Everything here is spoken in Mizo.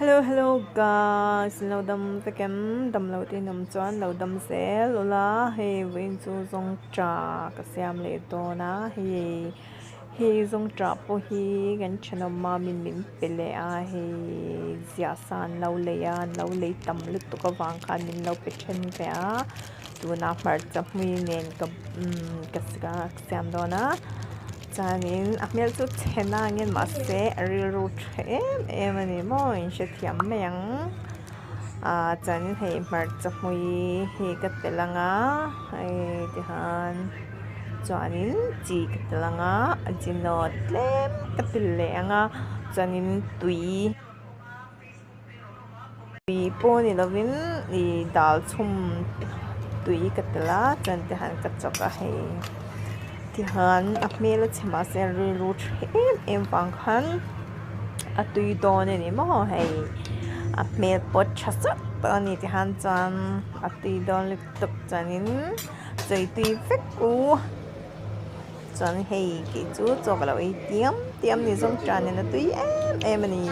Hello hello guys lo dam vekem dam lo te in awm chuan lo dam zel ula hei vawiin chu zawng ta ka siam leh dawn a hei hei zawng ta pawh hi kan thenawm a min min pe leh a hei ziah sa an lo lei a an lo lei tam lutuk avang khan min lo pe then ve a tunah hmarcha hmui nen ka umm ka siam dawn a. Chuanin a hmel chu chhe nangin mahse a rilru tha em em a ni maw in hrethiam mai ang ah chuanin hei hmarcha hmui hi ka tel ang a hei tihian chuanin chi ka tel ang a ajino tlem ka tel leh ang a chuanin tui tui pawh ni lovin ih dal chhum tui ka tel a chuan tihian ka chawk a hei tihian a hmel a chhe mahse a rilru tha em em vang khan a tui dawn a ni maw hei a hmel pawh tha zet tawh a ni tihian chuan a tui dawn lutuk chuanin chawi tui vek u chuan hei kei chu chaw ka lo ei tiam tiam ni zawng tan in a tui em em a ni.